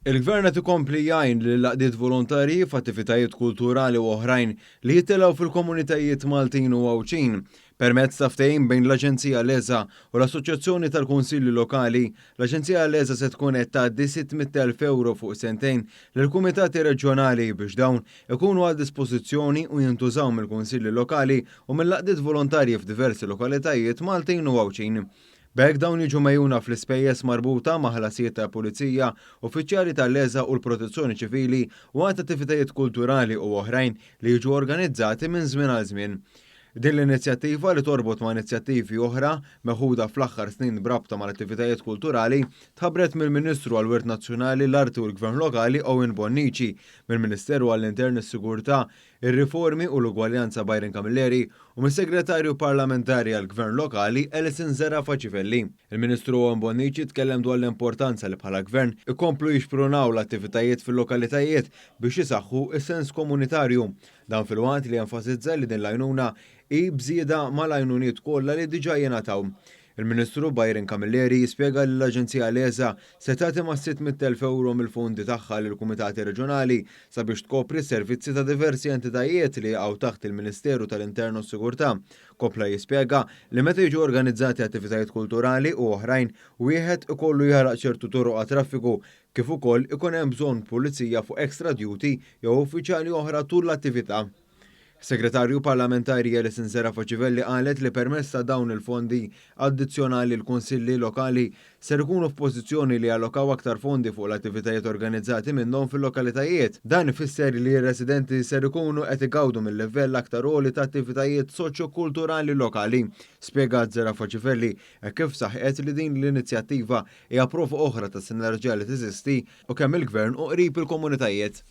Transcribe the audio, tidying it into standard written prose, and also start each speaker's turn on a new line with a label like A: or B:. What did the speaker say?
A: Il-Gvern qed ikompli jgħin lill-għaqdiet volontarji f'attivitajiet kulturali u oħrajn li jitilgħu fil-komunitajiet Maltin u Għawdxin. Permezz ta' ftehim bejn l-Aġenzija LESA u l-Assoċjazzjoni tal-Kunsilli Lokali, l-Aġenzija LESA se tkun qed tgħaddi 600,000 ewro fuq sentejn lill-kumitati reġjonali biex dawn ikunu għal dispożizzjoni u jintużaw mill-kunsilli lokali u mill-għaqdiet volontarji f'diversi lokalitajiet Maltin u Għawdxin. B'hekk dawn jiġu megħjuna fl-ispejjeż marbuta ma' ħlasijiet tal-pulizija, uffiċjali tal-LESA u l-Protezzjoni Ċivili u għadd attivitajiet kulturali u oħrajn li jiġu organizzati minn żmien għal żmien. Din l-inizjattiva li torbot ma' inizjattivi oħra meħuda fl-aħħar snin b'rabta mal-attivitajiet kulturali tħabbret mill-Ministru għall-Wirt Nazzjonali, l-Arti u l-Gvern Lokali Owen Bonnici, mill-Ministeru għall-Intern, is-Sigurtà, ir-Riformi u l-Ugwaljanza Byron Camilleri u mis-Segretarju Parlamentari għall-Gvern Lokali Alison Zerafa Civelli. Il-Ministru Owen Bonnici tkellem dwar l-importanza li bħala Gvern ikomplu jixprunaw l-attivitajiet fil-lokalitajiet biex isaħħu s-sens komunitarju. Dan filwaqt li enfasizza li din l-għajnuna hi b'żieda mal-għajnuniet kollha li diġà jingħataw. Il-Ministru Byron Camilleri jispjega li l-Aġenzija LESA se tagħti mas-600,000 ewro mill-fondi tagħha lill-kumitati reġjonali sabiex tkopri s-servizzi ta' diversi entitajiet li jaqgħu taħt il-Ministeru tal-Intern u s-Sigurtà. Kompla jispjega li meta jiġu organizzati attivitajiet kulturali u oħrajn wieħed ikollu jagħlaq ċertu toroq għat-traffiku kif ukoll ikun hemm bżonn pulizija fuq extra duty jew uffiċjali oħra tul l-attività. Segretarju Parlamentari Alison Zerafa Civelli qalet li permezz ta' dawn il-fondi addizzjonali l-kunsilli lokali ser ikunu f'pożizzjoni li jallokaw aktar fondi fuq l-attivitajiet organizzati minnhom fil-lokalitajiet. Dan ifisser li r-residenti ser ikunu qed igawdu mill-livell aktar għoli ta' attivitajiet soċjo-kulturali lokali, spjegat Zerafa Civelli hekk kif saħqet li din l-inizjattiva hija prova oħra ta' sinerġija li teżisti u kemm il-Gvern hu qrib il-komunitajiet.